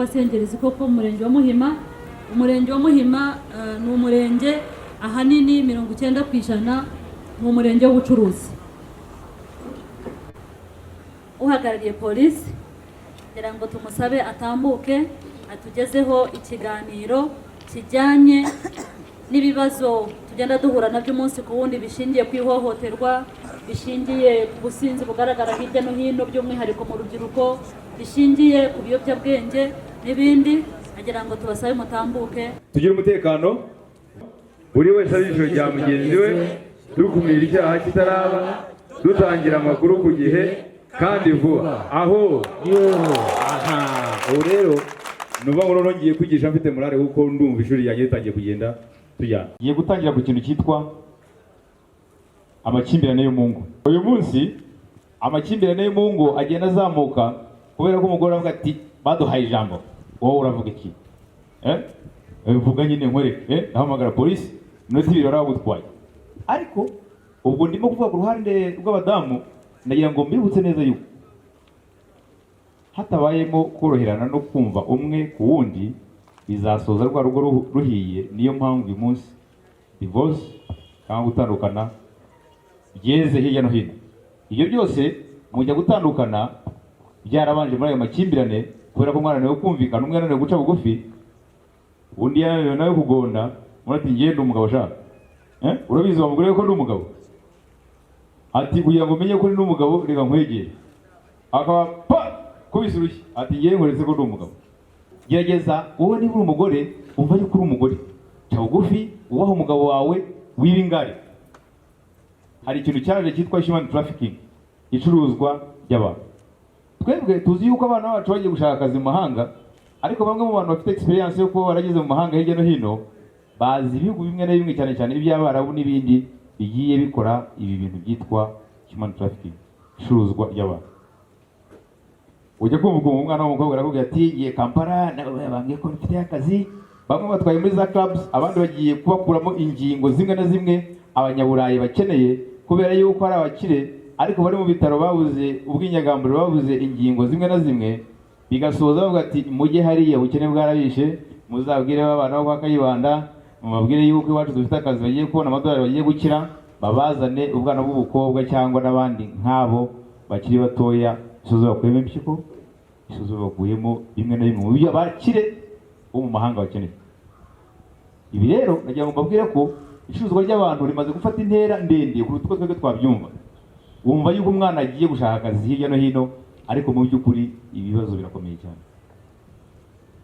w'Abasengerezi koko mu murenge wa Muhima. Umurenge wa Muhima ni umurenge ahanini 90% ni umurenge w'ubucuruzi. Uhagarariye polisi, kugira ngo tumusabe atambuke atugezeho ikiganiro kijyanye n'ibibazo tugenda duhura nabyo umunsi ku wundi, bishingiye ku ihohoterwa, bishingiye ku businzi bugaragara hirya no hino, by'umwihariko mu rubyiruko, bishingiye ku biyobyabwenge n'ibindi. Agira ngo tubasabe mutambuke. Tugire umutekano, buri wese ari ijisho rya mugenzi we, dukumira icyaha kitaraba, dutangira amakuru ku gihe kandi vuba aho. Aha ubu rero ni ukuvuga ngo noneho ngiye kwigisha mfite morale, kuko ndumva ishuri ryanjye ritangiye kugenda tujyana. Ngiye gutangira ku kintu cyitwa amakimbirane yo mu ngo. Uyu munsi amakimbirane yo mu ngo agenda azamuka kubera ko umugore avuga ati: "Baduhaye ijambo, wowe uravuga iki? Eh? Vuga nyine nkwereke, eh? Ndahamagara polisi, iminota 2 barabagutwaye." Ariko ubwo ndimo kuvuga ku ruhande rw'abadamu, ndagira ngo mbibutse neza yuko hatabayemo koroherana no kumva umwe ku wundi, bizasoza rwa rugo ruhiye. Niyo mpamvu uyu munsi divorce cyangwa gutandukana byeze hirya no hino. Ibyo byose mujya gutandukana byarabanje muri ayo makimbirane, kubera ko mwananiwe kumvikana, umwe yananiwe guca bugufi, undi yananiwe nawe kugonda. Undi ati: "Ngiye ndi umugabo sha." Eh? Urabizi wa mugore we ko ndi umugabo? Ati: "Kugira ngo umenye ko ndi umugabo, reka nkwegere." Akaba pa kubise urushyi, ati: "Ngiye nkoretse ko ndi umugabo." Gerageza wowe, niba uri umugore, umva yuko uri umugore, ca bugufi, wubahe umugabo wawe, wibe ingare. Hari ikintu cyaje cyitwa human trafficking, icuruzwa ry'abantu. Twebwe tuzi yuko abana bacu bagiye gushaka akazi mu mahanga, ariko bamwe mu bantu bafite experience yo kuba barageze mu mahanga hirya no hino bazi ibihugu bimwe na bimwe, cyane cyane iby'Abarabu n'ibindi, bigiye bikora ibi bintu byitwa human trafficking, icuruzwa ry'abantu. Ujya kumva ukuntu umwana w'umukobwa arakubwira ati: "Ngiye Kampala, nawe bambwiye ko mfite akazi." Bamwe batwaye muri za clubs, abandi bagiye kubakuramo ingingo zimwe na zimwe Abanyaburayi bakeneye, kubera yuko ari abakire ariko bari mu bitaro, babuze ubwinyagamburiro, babuze ingingo zimwe na zimwe. Bigasoza bavuga ati: "Mujye hariya, ubukene bwarabishe, muzabwire abana bo kwa Kayibanda, mubabwire yuko iwacu dufite akazi, bagiye kubona amadolari, bagiye gukira." Babazane ubwana bw'ubukobwa cyangwa n'abandi nk'abo bakiri batoya, bisoza bakuyemo impyiko, bisoza bakuyemo bimwe na bimwe mu byo abakire bo mu mahanga bakeneye. Ibi rero nagira ngo mbabwire ko icuruzwa ry'abantu rimaze gufata intera ndende kuruta uko twebwe twabyumva. Wumva yuko umwana agiye gushaka akazi hirya no hino, ariko mu by'ukuri ibibazo birakomeye cyane.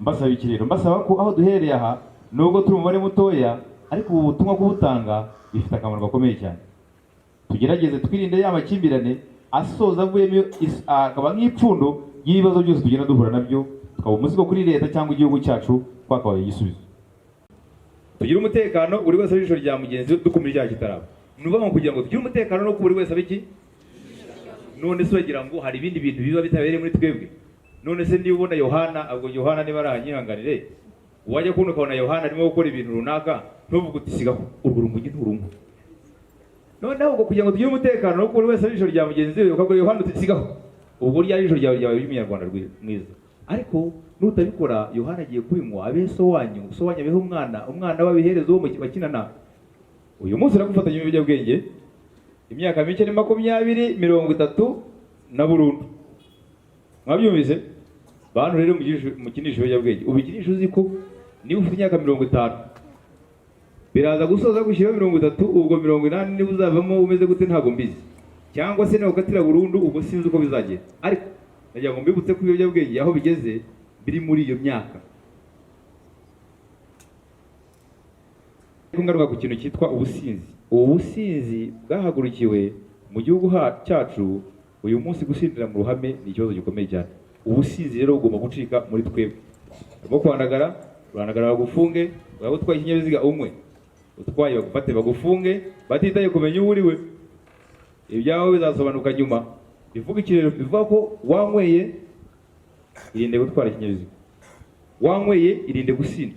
Mbasaba iki rero? Mbasaba ko aho duhereye aha, nubwo turi umubare mutoya, ariko ubu butumwa kubutanga bifite akamaro gakomeye cyane. Tugerageze twirinde ya makimbirane asoza avuyemo akaba nk'ipfundo ry'ibibazo byose tugenda duhura nabyo, tukaba umuzigo kuri leta cyangwa igihugu cyacu, twakabaye igisubizo. Tugire umutekano, buri wese ijisho rya mugenzi we, dukumira icyaha kitaraba. Ni ukuvuga ngo kugira ngo tugire umutekano no buri wese abe iki? None se uragira ngo hari ibindi bintu biba bitabereye muri twebwe? None se niba ubona Yohana, ubwo Yohana niba aranyihanganire, wajya kubona ukabona Yohana arimo gukora ibintu runaka, ntuvuge uti: "Sigaho, urwo rumogi nturunywa"? Noneho ubwo kugira ngo tugire umutekano no buri wese ijisho rya mugenzi we, ukabwira Yohana uti: "Sigaho," ubwo rya jisho ryawe ryawe ry'umunyarwanda mwiza. Ariko nutabikora, Yohana agiye kubinywa, abe so wanyu, so wanyu abeho umwana, umwana we abihereze uwo bakinana. Uyu munsi uragufatanya ibiyobyabwenge, imyaka mike ni 20, 30 na burundu. Mwabyumvise bantu? Rero mukinisha ibiyobyabwenge, ubikinisha uzi ko niba ufite imyaka 50, biraza gusoza gushyiraho 30, ubwo 80 niba uzavamo umeze gute ntabwo mbizi, cyangwa se nawe ukatira burundu, ubwo sinzi uko bizagenda. Ariko nagira ngo mbibutse ko ibiyobyabwenge aho bigeze biri muri iyo myaka. Ngaruka ku kintu cyitwa ubusinzi. Ubu businzi bwahagurukiwe mu gihugu cyacu. Uyu munsi gusindira mu ruhame ni ikibazo gikomeye cyane. Ubusinzi rero bugomba gucika muri twebwe. Barimo kwandagara, urandagara bagufunge, waba utwaye ikinyabiziga unywe utwaye bagufate bagufunge, batitaye kumenya uwo uri we. Ibyawe bizasobanuka nyuma. Bivuga iki rero? Bivuga ko wanyweye, irinde gutwara ikinyabiziga. Wanyweye, irinde gusinda.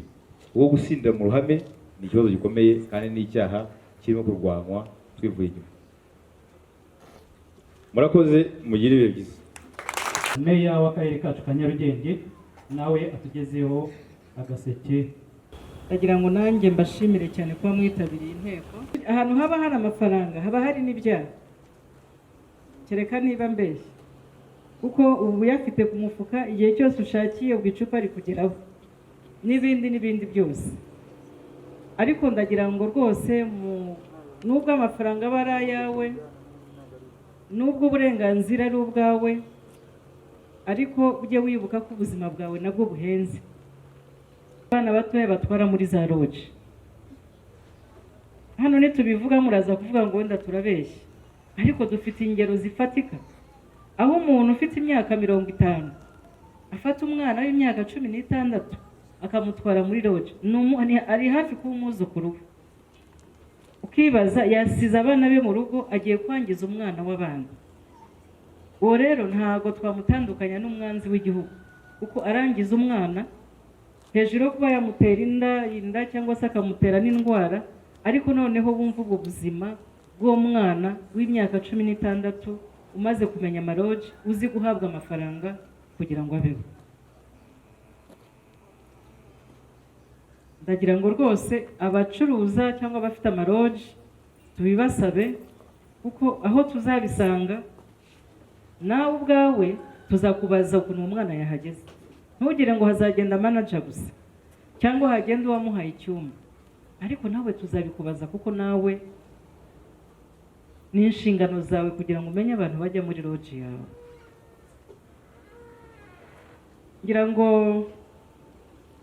Uwo gusindira mu ruhame ni ikibazo gikomeye kandi ni icyaha kirimo kurwanywa twivuye inyuma. Murakoze, mugire ibihe byiza. Meya w'akarere kacu ka Nyarugenge. Nawe atugezeho agaseke. Ndagira ngo nanjye mbashimire cyane kuba mwitabiriye inteko. Ahantu haba hari amafaranga haba hari n'ibyaha, kereka niba mbeshya, kuko ubu uyafite ku mufuka, igihe cyose ushakiye ubwo icupa rikugeraho n'ibindi n'ibindi byose. Ariko ndagira ngo rwose nubwo amafaranga aba ari ayawe, nubwo uburenganzira ari ubwawe, ariko ujye wibuka ko ubuzima bwawe nabwo buhenze. Abana batoya batwara muri za lodge hano, nitubivuga muraza kuvuga ngo wenda turabeshya, ariko dufite ingero zifatika aho umuntu ufite imyaka 50 afata umwana w'imyaka 16 akamutwara muri lodge. Ari hafi kuba umwuzukuru we. Ukibaza, yasize abana be mu rugo, agiye kwangiza umwana w'abandi. Uwo rero ntabwo twamutandukanya n'umwanzi w'igihugu, kuko arangiza umwana hejuru yo kuba yamutera inda cyangwa se akamutera n'indwara. Ariko noneho bumva ubwo buzima bw'uwo mwana w'imyaka 16 umaze kumenya ama lodge, uzi guhabwa amafaranga kugira ngo abeho. Ndagira ngo rwose abacuruza cyangwa abafite ama lodge tubibasabe, kuko aho tuzabisanga nawe ubwawe tuzakubaza ukuntu uwo mwana yahageze. Ntugire ngo hazagenda manager gusa cyangwa hagenda uwamuhaye icyumba, ariko nawe tuzabikubaza, kuko nawe ni inshingano zawe kugira ngo umenye abantu bajya muri lodge yawe. Ngira ngo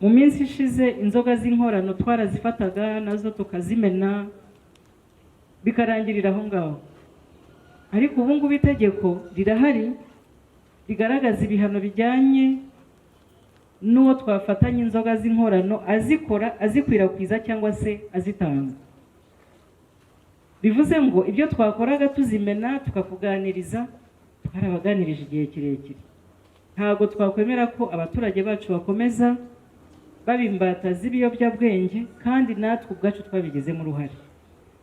mu minsi ishize inzoga z'inkorano twarazifataga nazo tukazimena bikarangirira aho ngaho, ariko ubu ngubu itegeko rirahari rigaragaza ibihano bijyanye n'uwo twafatanye inzoga z'inkorano azikora, azikwirakwiza cyangwa se azitanga. Bivuze ngo ibyo twakoraga tuzimena tukakuganiriza, twarabaganirije igihe kirekire. Ntabwo twakwemera ko abaturage bacu bakomeza baba imbata z'ibiyobyabwenge kandi natwe ubwacu twabigizemo uruhare.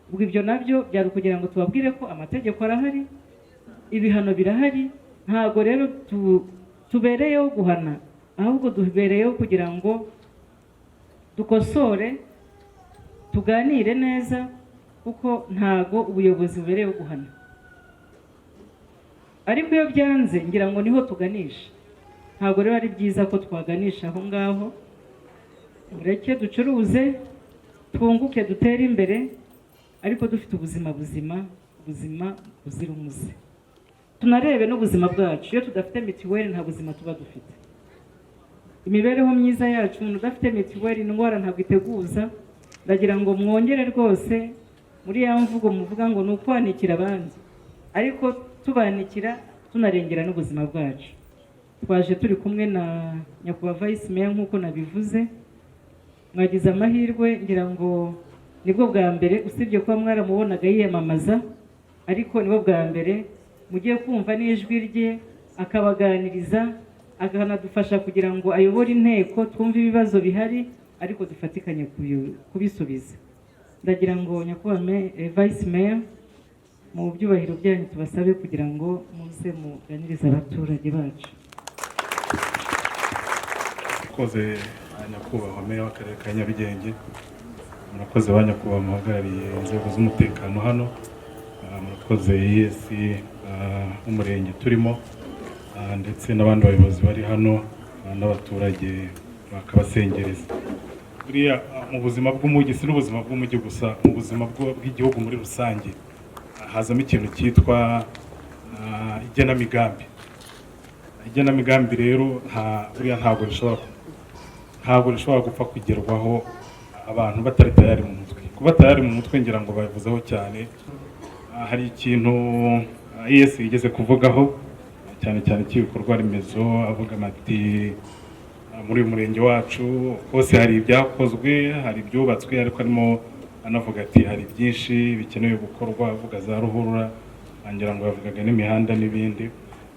Ubwo ibyo nabyo byari ukugira ngo tubabwire ko amategeko arahari, ibihano birahari. Ntabwo rero tubereyeho guhana, ahubwo dubereyeho kugira ngo dukosore, tuganire neza, kuko ntago ubuyobozi bubereyeho guhana. Ariko iyo byanze ngira ngo niho tuganisha. Ntabwo rero ari byiza ko twaganisha aho ngaho. Mureke ducuruze, twunguke, dutere imbere, ariko dufite ubuzima buzima, ubuzima buzira umuze. Tunarebe n'ubuzima bwacu. Iyo tudafite mituweli nta buzima tuba dufite. Imibereho myiza yacu, umuntu udafite mituweli indwara ntabwo iteguza. Ndagira ngo mwongere rwose muri ya mvugo muvuga ngo ni ukwanikira abandi, ariko tubanikira tunarengera n'ubuzima bwacu. Twaje turi kumwe na nyakubahwa Vice Mayor nk'uko nabivuze. Mwagize amahirwe, ngira ngo nibwo bwa mbere, usibye kuba mwaramubonaga yiyamamaza, ariko nibwo bwa mbere mugiye kumva n'ijwi rye, akabaganiriza, akanadufasha kugira ngo ayobore inteko, twumve ibibazo bihari ariko dufatikanye kubisubiza. Ndagira ngo nyakubahwa Vice Mayor, mu byubahiro byanyu tubasabe kugira ngo muze muganirize abaturage bacu. Murakoze nyakubahwa meya w'akarere ka Nyarugenge, murakoze ba nyakubahwa muhagarariye inzego z'umutekano hano, murakoze ES w'umurenge turimo, ndetse n'abandi bayobozi bari hano, n'abaturage bakabasengereza. Buriya mu buzima bw'umujyi, si n'ubuzima bw'umujyi gusa, mu buzima bw'igihugu muri rusange, hazamo ikintu cyitwa igenamigambi. Igenamigambi rero buriya ntabwo rishobora gupfa kugerwaho abantu batari tayari mu mutwe. Kuba tayari mu mutwe ngira ngo babivuzeho cyane. Hari ikintu ES yigeze kuvugaho cyane cyane cy'ibikorwa remezo, avuga ati muri uyu murenge wacu hose hari ibyakozwe, hari ibyubatswe, ariko arimo anavuga ati hari byinshi bikenewe gukorwa, avuga za ruhurura, ngira ngo yavugaga n'imihanda n'ibindi.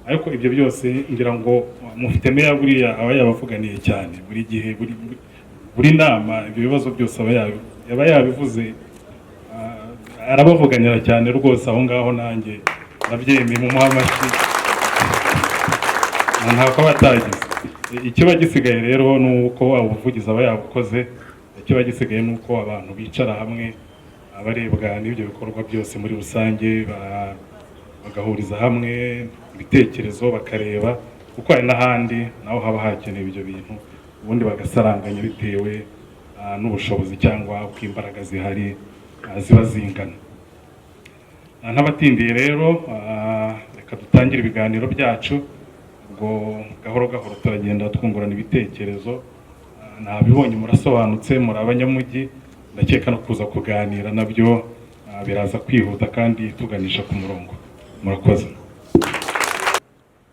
Ariko ibyo byose ngira ngo mufite meya buriya aba yabavuganiye cyane buri gihe, buri nama ibyo bibazo byose aba yabivuze, arabavuganira cyane rwose. Aho ngaho nanjye ndabyemeye, mumuhe amashyi, ntako aba atagize. Ikiba gisigaye rero ni uko ubuvugizi aba yabukoze. Ikiba gisigaye ni uko abantu bicara hamwe, abarebwa n'ibyo bikorwa byose muri rusange, bagahuriza hamwe ibitekerezo, bakareba kuko hari n'ahandi naho haba hakenewe ibyo bintu, ubundi bagasaranganya bitewe n'ubushobozi cyangwa uko imbaraga zihari ziba zingana. Ntabatindiye rero, reka dutangire ibiganiro byacu. Ubwo gahoro gahoro turagenda twungurana ibitekerezo. Nabibonye murasobanutse, muri abanyamujyi, ndakeka no kuza kuganira nabyo biraza kwihuta kandi tuganisha ku murongo. Murakoze.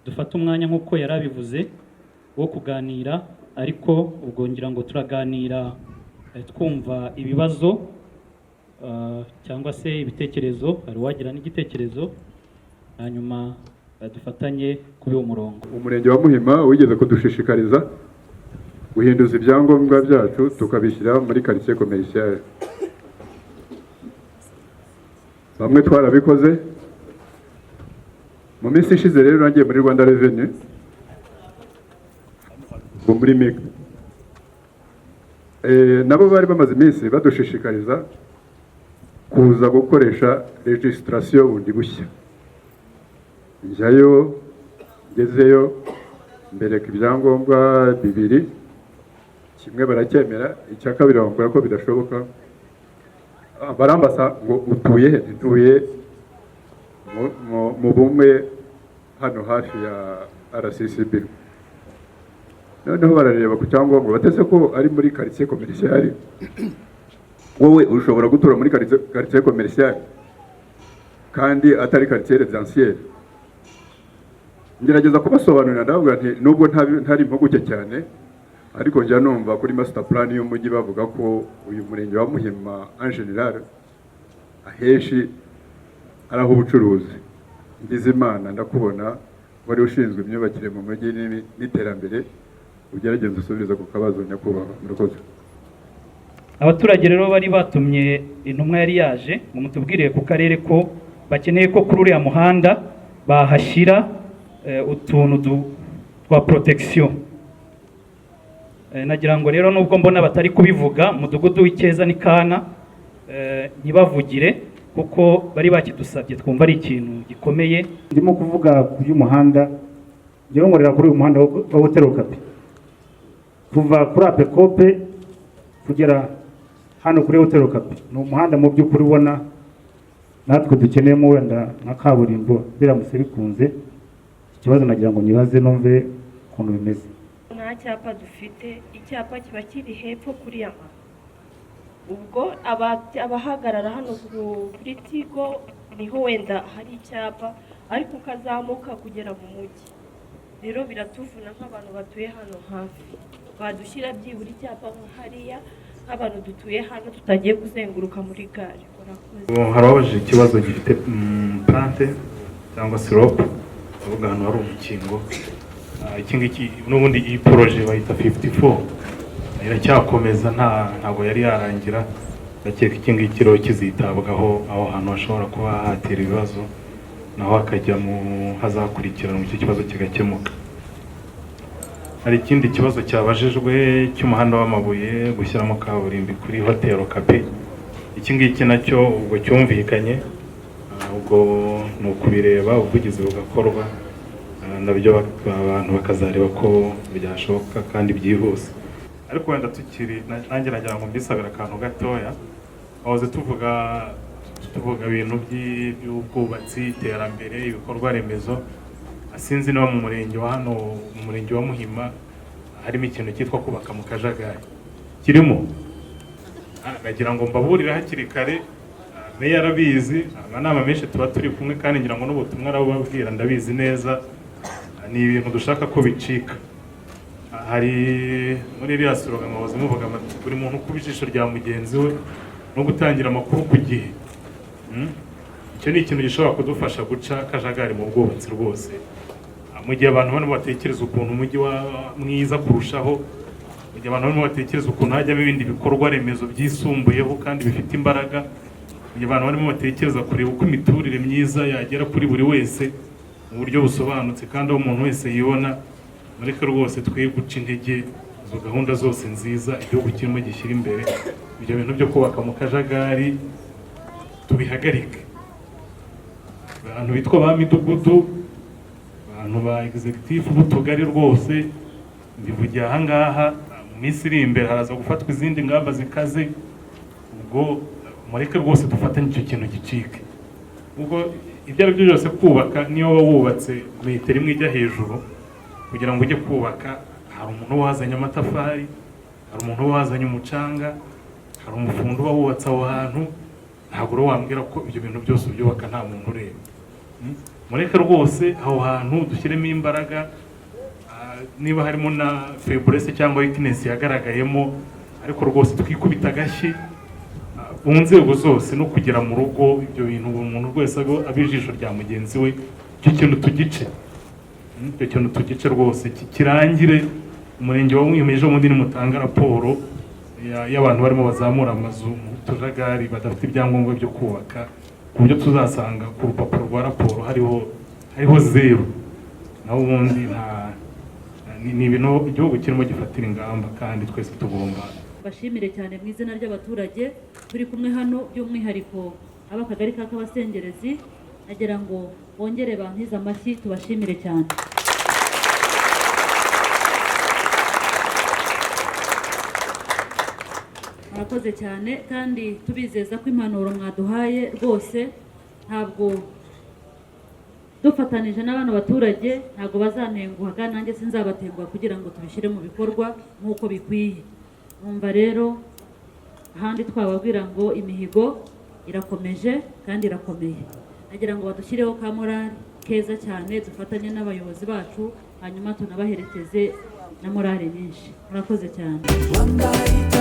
Dufate umwanya nk'uko yari abivuze wo kuganira, ariko ubwo ngira ngo turaganira twumva ibibazo cyangwa se ibitekerezo. Hari uwagira n'igitekerezo, hanyuma dufatanye kuri uwo murongo. Umurenge wa Muhima wigeze kudushishikariza guhinduza ibyangombwa byacu tukabishyira muri quartier commercial. Bamwe twarabikoze. Mu minsi ishize rero nagiye muri Rwanda Revenue, ubwo muri MICA, nabo bari bamaze iminsi badushishikariza kuza gukoresha registration bundi bushya. Njyayo, ngezeyo mbereka ibyangombwa bibiri, kimwe baracyemera, icya kabiri bambwira ko bidashoboka. Barambaza ngo utuye he? Ntuye mu Bumwe hano hafi ya RCCB. Noneho barareba ku cyangombwa, batese ko ari muri quartier commercial. Wowe ushobora gutura muri quartier commercial kandi atari quartier résidentiel? Ngerageza kubasobanurira, ndavuga nti nubwo ntari impuguke cyane, ariko njya numva kuri master plan y'umujyi bavuga ko uyu murenge wa Muhima en général ahenshi ari aho ubucuruzi. Ngize Imana ndakubona, wari ushinzwe imyubakire mu mujyi n'iterambere, ugerageze usubize ku kabazo, nyakubahwa. Murakoze. Abaturage rero bari batumye intumwa yari yaje ngo mutubwire ku karere ko bakeneye ko kuri uriya muhanda bahashyira utuntu twa protection. Nagira ngo rero nubwo mbona batari kubivuga, umudugudu w'Icyeza n'Ikana ntibavugire kuko bari bakidusabye, twumva ari ikintu gikomeye. Ndimo kuvuga ku by'umuhanda. Njyewe nkorera kuri uyu muhanda wa Hoteli Okapi, kuva kuri Apekope kugera hano kuri Hoteli Okapi. Ni umuhanda mu by'ukuri ubona natwe dukeneyemo wenda nka kaburimbo biramutse bikunze. Iki kibazo nagira ngo nyibaze numve ukuntu bimeze. Nta cyapa dufite, icyapa kiba kiri hepfo kuri ya mama. Ubwo abahagarara hano kuri Tigo niho wenda hari icyapa, ariko ukazamuka kugera mu mujyi rero biratuvuna nk'abantu batuye hano hafi. Badushyira byibura icyapa nka hariya, nk'abantu dutuye hano tutagiye kuzenguruka muri gare. Murakoze. Hari ababajije ikibazo gifite pente cyangwa slope, bavuga ahantu hari umukingo. Iki ngiki n'ubundi iyi projet bayita 54, iracyakomeza, ntabwo yari yarangira. Ndakeka iki ngiki rero kizitabwaho, aho hantu hashobora kuba hatera ibibazo naho hakajya mu hazakurikiranwa, icyo kibazo kigakemuka. Hari ikindi kibazo cyabajijwe cy'umuhanda w'amabuye gushyiramo kaburimbo kuri Hoteli Okapi. Iki ngiki nacyo ubwo cyumvikanye, ubwo ni ukubireba, ubuvugizi bugakorwa, nabyo abantu bakazareba ko byashoboka kandi byihuse. Ariko wenda tukiri nanjye nagira ngo mbisabire akantu gatoya. Wahoze tuvuga ibintu by'ubwubatsi, iterambere, ibikorwa remezo. Sinzi niba mu murenge wa hano, mu murenge wa Muhima, harimo ikintu cyitwa kubaka mu kajagari kirimo. Nagira ngo mbaburire hakiri kare. Meya arabizi, amanama menshi tuba turi kumwe, kandi ngira ngo n'ubutumwa arabubabwira, ndabizi neza. Ni ibintu dushaka ko bicika. Hari muri iriya slogan muhoza muvuga bati buri muntu kuba ijisho rya mugenzi we no gutangira amakuru ku gihe. Icyo ni ikintu gishobora kudufasha guca akajagari mu bwubatsi rwose. Mu gihe abantu barimo batekereza ukuntu umujyi wa mwiza kurushaho, mu gihe abantu barimo batekereza ukuntu hajyamo ibindi bikorwa remezo byisumbuyeho kandi bifite imbaraga, mu gihe abantu barimo batekereza kureba uko imiturire myiza yagera kuri buri wese mu buryo busobanutse kandi aho umuntu wese yibona. Mureke rwose twe guca intege izo gahunda zose nziza igihugu kirimo gishyira imbere. Ibyo bintu byo kubaka mu kajagari tubihagarike. Abantu bitwa ba midugudu, abantu ba executive b'utugari, rwose mbivugiye aha ngaha, mu minsi iri imbere haraza gufatwa izindi ngamba zikaze. Ubwo mureke rwose dufatanye icyo kintu gicike. Ubwo ibyo ari byo byose, kubaka, niyo waba wubatse metero imwe ijya hejuru kugira ngo ujye kubaka, hari umuntu uba wazanye amatafari, hari umuntu uba wazanye umucanga, hari umufundi uba wubatse aho hantu. Ntabwo rero wambwira ko ibyo bintu byose ubyubaka nta muntu ureba. Mureke rwose aho hantu dushyiremo imbaraga. Niba harimo na faiblesse cyangwa weakness yagaragayemo, ariko rwose twikubita agashyi mu nzego zose no kugera mu rugo. Ibyo bintu buri muntu wese abe ijisho rya mugenzi we. Icyo kintu tugice. Icyo kintu tugice rwose, kirangire. Umurenge wa Muhima ejo bundi nimutanga raporo y'abantu barimo bazamura amazu mu tujagari badafite ibyangombwa byo kubaka, ku buryo tuzasanga ku rupapuro rwa raporo hariho zeru. Naho ubundi nta ni ibintu igihugu kirimo gifatira ingamba kandi twese tugomba Bashimire cyane mu izina ry'abaturage turi kumwe hano, by'umwihariko ab'akagari ka Kabasengerezi. Nagira ngo bongere bantize amashyi, tubashimire cyane. Murakoze cyane, kandi tubizeza ko impanuro mwaduhaye rwose, ntabwo dufatanije n'abano baturage, ntabwo bazantenguha, kandi nanjye sinzabatenguha kugira ngo tubishyire mu bikorwa nk'uko bikwiye. Numva rero ahandi twababwira ngo imihigo irakomeje kandi irakomeye. Nagira ngo badushyireho ka morale keza cyane, dufatanye n'abayobozi bacu, hanyuma tunabaherekeze na morale nyinshi. Murakoze cyane. Rwanda.